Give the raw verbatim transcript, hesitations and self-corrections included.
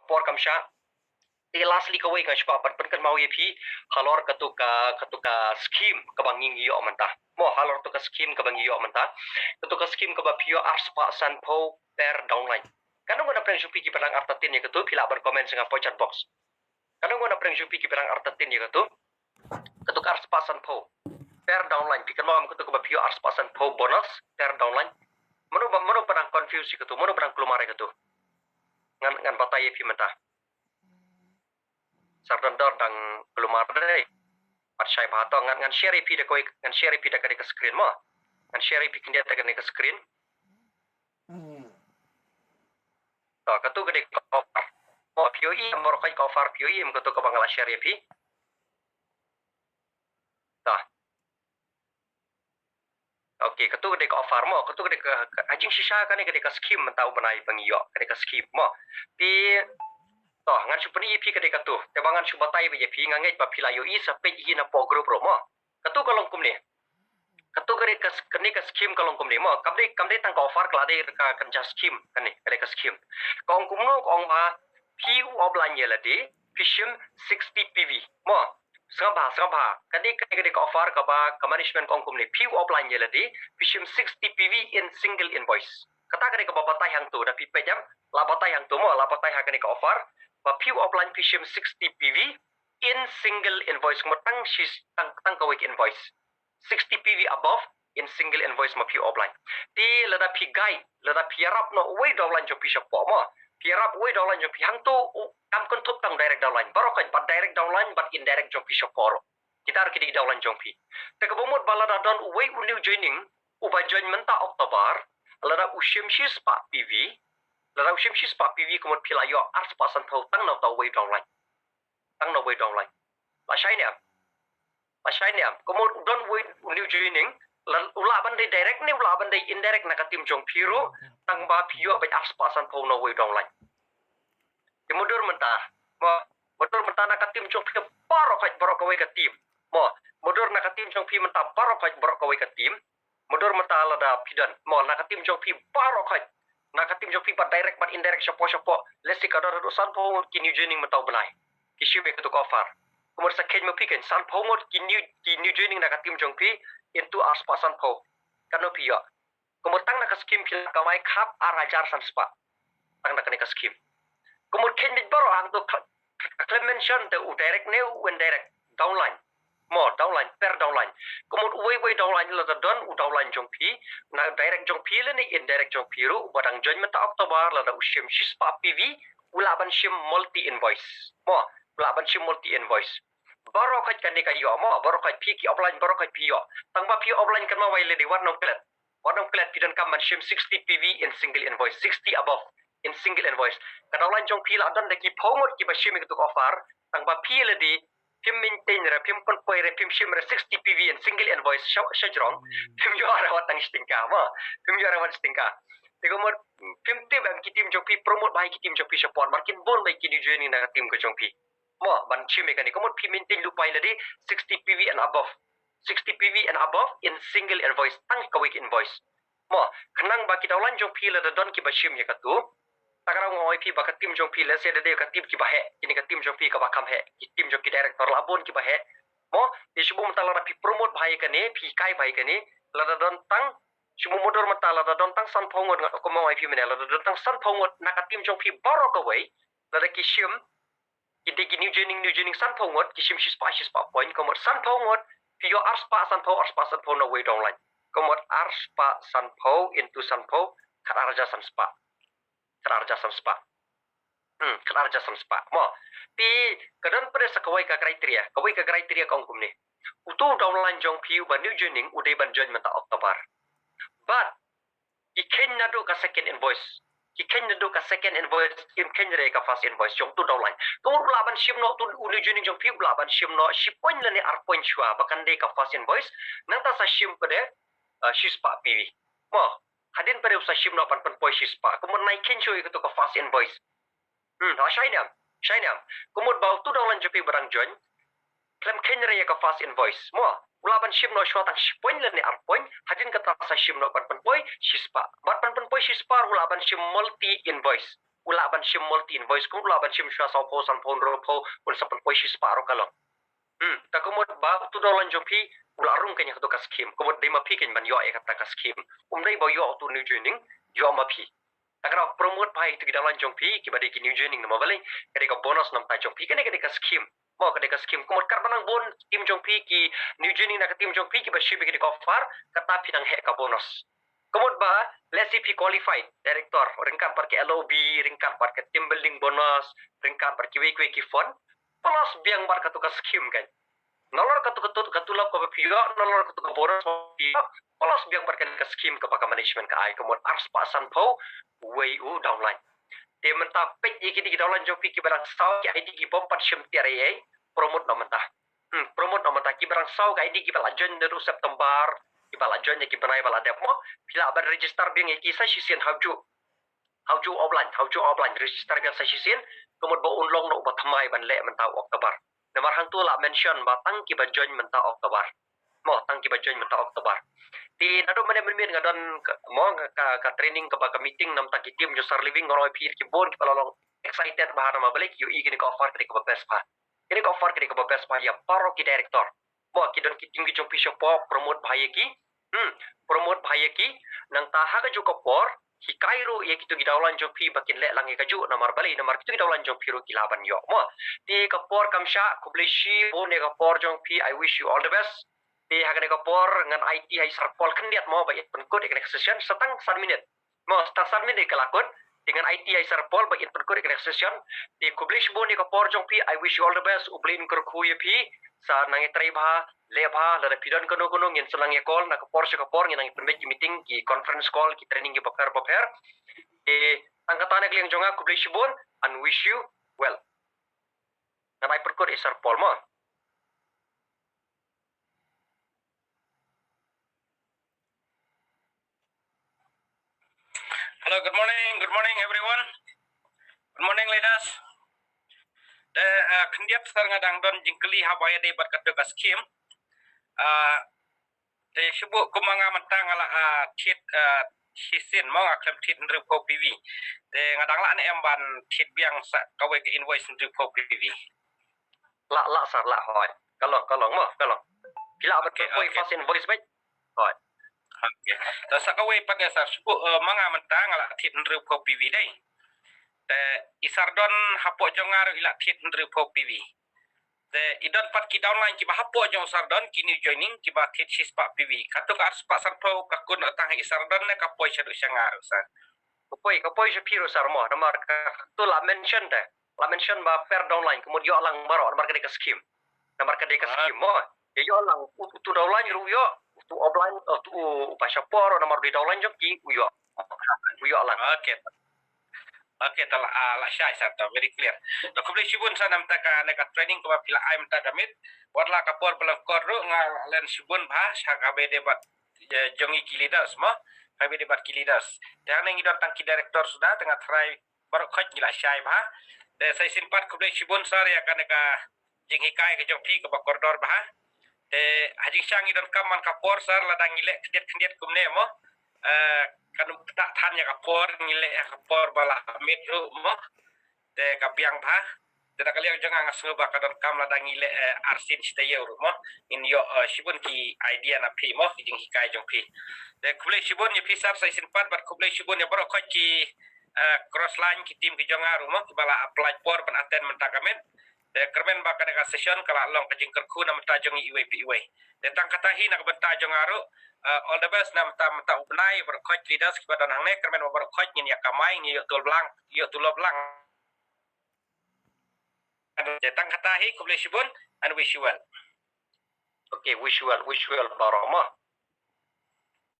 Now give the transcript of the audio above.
por kam shah. Te lastly kawei nga shu kwah ban pynkynmaw ïa phi halor katu ka, katu ka scheme kaba ngi ngi ïoh mynta. Mo, halor katu ka scheme kaba ngi ïoh mynta. Katu ka scheme kaba phi ïoh arspah sanphew per downline. Katno ngut na pdeng jong phi kiba dang artatien ïa katu, phi lah ban comment sha nga hapoh chat box. Katno ngut na pdeng jong phi kiba dang artatien ïa katu. Katu ka arspah sanphew per downline. Phi kynmaw em katu kaba phi ïoh arspah sanphew bonus per downline. Mano ba, mano ba dang confuse ïa katu, mano ba dang kulmar ïa katu. Ngan, ngan batai ïa phi mynta. Sar Dondor dang kulmar dei. Pat shai bha to, ngan, ngan share ïa phi da kawei, ngan share ïa phi da ka dei ka screen mo. Ngan share ïa phi khyndiat da ka dei ka screen. To, katu ka dei ka offer. Mo, phi ïohi em, baroh ka offer phi ïohi em katu kaba nga la share ïa phi. To. Okay, katu ka dei ka offer mo, katu ka dei ka, ka, ha jingshisha kane ka dei ka scheme mynta u bnai ba ngi ïoh, ka dei ka scheme mo. Phi, to, ngan shu pyni ïa phi ka dei katu, te ba ngan shu batai ba ïa phi, nga ngeit ba phi la ïohi sa peit hi napoh group ruh mo. Katu ka long kumne. Katu ka dei ka, kane ka scheme ka long kumne mo. Kam dei, kam dei tang ka offer, ka la dei ka, ka scheme kane, ka dei ka scheme. Ka ong kumno, ka ong ba phi u offline ïa lade, phi shim sixty P V mo. Sngap bha, sngap bha. Kane, kane ka dei ka offer kaba ka management ka ong kumne. Phi u offline ïa lade, phi shim sixty P V in single invoice. Kata ka dei kaba batai hangto, da phi peit em, la batai hangto mo, la batai ha kane ka offer. Ba phi u offline phi shim sixty P V in single invoice, mo, tang shi, tang, tang kawei ka invoice. Sixty P V above in single invoice mo phi offline. Te lada phi guide, lada phi ïarap noh uwei downline jong phi shapoh mo. Phi ïarap uwei downline jong phi hangto, u, kam kynthup tang direct downline. Baroh khoit bad direct downline bad indirect jong phi shapoh ruh. Kita ruh ki dei downline jong phi. Te kaba mut ba lada don uwei u new joining, uba join mynta October, lada u shim shispah P V, lada u shim shispah P V ka mut phi la ïoh arspah sanphew tang na uta uwei downline. Tang na uwei downline. La shai ne em? La shai ne em? Ka mut u don uwei u new joining, la, u lah ban dei direct ne u lah ban dei indirect na ka team jong phi ruh, tang ba phi ïoh beit arspah sanphew na uwei downline. Te mutdur mynta, mo, mutdur mynta na ka team jong phi baroh khoit, baroh kawei ka team. Mo, mutdur na ka team jong phi mynta baroh khoit, baroh kawei ka team. Mutdur mynta lada phi don, mo, na ka team jong phi baroh khoit, na ka team jong phi bad direct bad indirect shapoh shapoh, let's say ka don haduh sanphew ngut ki new joining mynta u bnai. Ki shim ïa katu ka offer. Ka mut sa kheiñ ma phi kheiñ, sanphew ngut ki new, ki new joining na ka team jong phi into arspah sanphew. Katno phi ïoh? Ka mut tang na ka scheme phi la kamai khap ar hajar san spah. Tang na kane ka scheme. Ka mut kheiñ beit baroh hangto ka, ka khlem mention te u direct ne u indirect, downline. Mo, downline, per downline. Ka mut uwei uwei downline lada don u downline jong phi, na direct jong phi lane indirect jong phi ruh, uba dang join mynta October, lada u shim shispah P V, u lah ban shim multi invoice. Mo, u lah ban shim multi invoice. Baroh khoit kane ka ïoh mo, baroh khoit phi ki offline, baroh khoit phi ïoh. Tang ba phi offline kan ma wai lade wat nong klet. Wat nong klet, phi donkam ban shim sixty P V in single invoice, sixty above in single invoice. Ka downline jong phi la don da ki phew ngut kiba shim ïa katu ka offer, tang ba phi lade phim maintain re, phim pynpoi re, phim shim re sixty P V in single invoice sha, sha jrong, phim ïoh re wat tang shi tyngka mo, phim ïoh re wat shi tyngka. Te ka mut phim tip em ki team jong phi, promote bha ïa ki team jong phi shapoh, namar kin bun bha ïa ki new joining na ka team ka jong phi. Mo, ban shim ïa kane, ka mut phi maintain lypa ïa lade sixty P V and above. Sixty P V and above in single invoice, tang kawei ka invoice. Mo, khnang ba ki downline jong phi lada don kiba shim ïa katu. Ta ka daw nga ong ïa phi ba ka team jong phi, let's say da dei ka team kiba heh, kine ka team jong phi kaba kham heh, ki team jong ki director la bun kiba heh. Mo, te shu buh mynta lada phi promote bha ïa kane, phi kai bha ïa kane, lada don tang, shu buh mutdur mynta lada don tang sanphew ngut, nga ong ïa phi mynne, lada don tang sanphew ngut na ka team jong phi baroh kawei, lada ki shim, ki dei ki new joining, new joining sanphew ngut, ki shim shispah, shispah point, ka mut sanphew ngut, phi ïoh arspah sanphew, arspah sanphew na uwei downline. Ka mut arspah sanphew into sanphew, khatar hajar san spah. Khatar hajar san spah. Hmm, khatar hajar san spah. Mo, te ka don pat sa kawei ka criteria, kawei ka criteria ka ong kumne. Utu u downline jong phi uba new joining, u dei ban join mynta October. But ki kheiñ naduh ka second invoice. Ki kheiñ naduh ka second invoice, kim kheiñ re ka first invoice jong utu u downline. Ka mut u lah ban shim noh, utu u new joining jong phi u lah ban shim noh shi point lane ar point shuwa ba kan dei ka first invoice. Nangta sa shim pat de, uh, shispah P V. Mo, hadien pat de u sa shim noh ban pynpoi shispah. Ka mut nai kheiñ shuh ïa katu ka first invoice. Hmm, ha, shai ne em, shai ne em. Ka mut ba utu u downline jong phi ba dang join, khlem kheiñ re ïa ka first invoice. Mo, u lah ban shim noh shuwa tang shi point lane ar point, hadien kata sa shim noh ban pynpoi shispah. Bad ban pynpoi shispah u lah ban shim multi invoice. u lah ban shim multi invoice, kum u lah ban shim shuwa saw phew, san phew, hynriew phew, un sa pynpoi shispah ruh ka long. Hmm, ta kumut ba utu dawlang jong phi u la rung kane ha katu ka scheme. Kumut dei ma phi kane ban ïoh ïa kata ka scheme. Um dei ba ïoh utu new joining, ïoh ma phi. Ta ka dei promote bha ïa kitu ki dawlang jong phi kiba dei ki new joining namar balei ka dei ka bonus namar ta jong phi. Kane ka dei ka scheme. Mo ka dei ka scheme. Kumut katba nang bun team jong phi ki new joining na ka team jong phi kiba shim ïa kane ka offer, kata phi nang heh ka bonus. Kumut ba, let's say phi qualified director, ryngkat bad ka L O B, ryngkat bad ka team building bonus, ryngkat bad kiwei kiwei ki fund, plus biang bad katu ka scheme kan. Nalor katu, katu, katu lap kaba phi ïoh, nalor katu ka bonus ba phi ïoh, plus biang bad kane ka scheme kaba ka management ka ai, kumut arspah sanphew wei u downline. Te mynta peit ïa kiti ki downline jong phi kiba dang saw ki I D ki bym pat shim tiar ei ei, promote noh mynta. Hmm, promote noh mynta, kiba dang saw ka I D kiba la join naduh September, kiba la join ïa ki bnai ba la dep mo, phi lah ban register biang ïa ki sa shisien ha u juh. Ha u juh offline, ha u juh offline, register biang sa shisien, kumut ba un long noh uba thymmai ban leh mynta u October. Namar hangtu la mention ba tang kiba join mynta October. Mo, tang kiba join mynta October. Te naduh mynne mynmiet nga don ka, mo, ka, ka training kaba ka meeting namar ta ki team jong Sir Living, nga ong ïa phi ki bun kiba la long excited bha namar balei ki ïohi kane ka offer ka dei kaba best bha. Kane ka offer ka dei kaba best bha ïa baroh ki director. Mo, ki don ki team ki jong phi shapoh, promote bha ïa ki. Hmm, promote bha ïa ki. Nangta ha kajuh ka por hikai ruh ïa kitu ki downline jong phi ba kin leh lang ïa kajuh namar balei, namar kitu ki downline jong phi ruh ki lah ban ïoh. Mo, te ka por kam shah, khublei shibun ïa ka por jong phi, I wish you all the best. Te ha kane ka por ngan aiti ha i Sir Paul khyndiat mo ba in pynkut ïa kane ka session sa tang san minit. Mo, sa tang san minit ka la kut. Te ngan aiti ha i Sir Paul ba in pynkut ïa kane ka session. Te khublei shibun ïa ka por jong phi, I wish you all the best. U Blei un kyrkhu ïa phi. Sa nang ïatrei bha, leh bha, lada phi don kano kano ngin sa nang ïa call na ka por sha ka por, ngin nang ïa pynbeit ki meeting, ki conference call, ki training kiba pher bapher. Te tang kata na ka liang jong nga, khublei shibun and wish you well. Ngan ai pynkut ïa i Sir Paul mo. Hello, good morning, good morning everyone. Good morning leaders. Te, eh, khyndiat sir nga dang don jingkylli haba ïadei bad katu ka scheme. Ah, te shu buh kum ma nga mynta nga la, ah, thied, ah, shisien mo, nga khlem thied hynriewphew P V. Te nga dang lah ne em ban thied biang sa kawei ka invoice hynriewphew P V? Lah, lah sir, lah, hooid. Ka long, ka long mo, ka long. Phi lah ban, okay, pynpoi, okay, first invoice beit. Hooid. Okay. Te sa kawei pat ne sir, shu buh, eh, ma nga mynta nga la thied hynriewphew P V dei. Te i Sir don hapoh jong nga ruh i la thied hynriewphew P V. Te i don pat ki downline kiba hapoh jong u Sir don, ki new joining kiba thied shispah P V. Katu ka arspah sanphew ka kut noh tang ha i Sir don ne ka poi shaduh sha nga ruh sir? Ka poi, ka poi sha phi ruh sir mo, namar katu la mention te. La mention ba per downline, kumut ïoh lang baroh namar ka dei ka scheme. Namar ka dei ka, ah, scheme mo. Ïa ïoh lang, u, utu downline ruh ïoh, utu offline, utu uba shapoh ruh namar u dei downline jong ki u ïoh. U ïoh lang. Okay. Okay, te la, ah, la shai sir, te very clear. Te khublei shibun sir namar ta kane ka training kaba phi la ai mynta ka miet. Wat la ka por ba lyngkot ruh nga la len shibun bha sha kaba ïadei bad, eh, jong ngi ki leaders mo. Kaba ïadei bad ki leaders. Te hangne ngi don tang ki director suda, te nga tharai baroh khoit ngi la shai bha. Te sa shisien pat khublei shibun sir ïa kane ka jinghikai ka jong phi kaba kordor bha. Te ha jingshisha ngi donkam man ka por sir, lada ngi leh khyndiat khyndiat kumne mo, eh, kan ym pynta than ïa ka por, ngi leh ïa ka por ba la miet ruh mo. Te ka biang bha. Te na ka liang jong nga nga sngew ba ka donkam lada ngi leh, eh, arsien shi taïew ruh mo, ngin ïoh, eh, shibun ki idea na phi mo, ki jinghikai jong phi. Te khublei shibun ïa phi sir sa shisien pat, bad khublei shibun ïa baroh khoit ki, eh, Crossline ki team ki jong nga ruh mo, kiba la pynlait por ban attend mynta ka miet. Te kyrmen ba kane ka session ka la long ka jingkyrkhu na bynta jong ngi iwei pa iwei. Te tang kata hi na ka bynta jong nga ruh, eh, all the best na bynta, mynta u bnai, baroh khoit leaders kiba don hangne, kyrmen ba baroh khoit ngin ïa kamai, ngin ïoh tulop lang, ïoh tulop lang. Te tang kata hi, khublei shibun and wish you well. Okay, wish you well, wish you well baroh mo.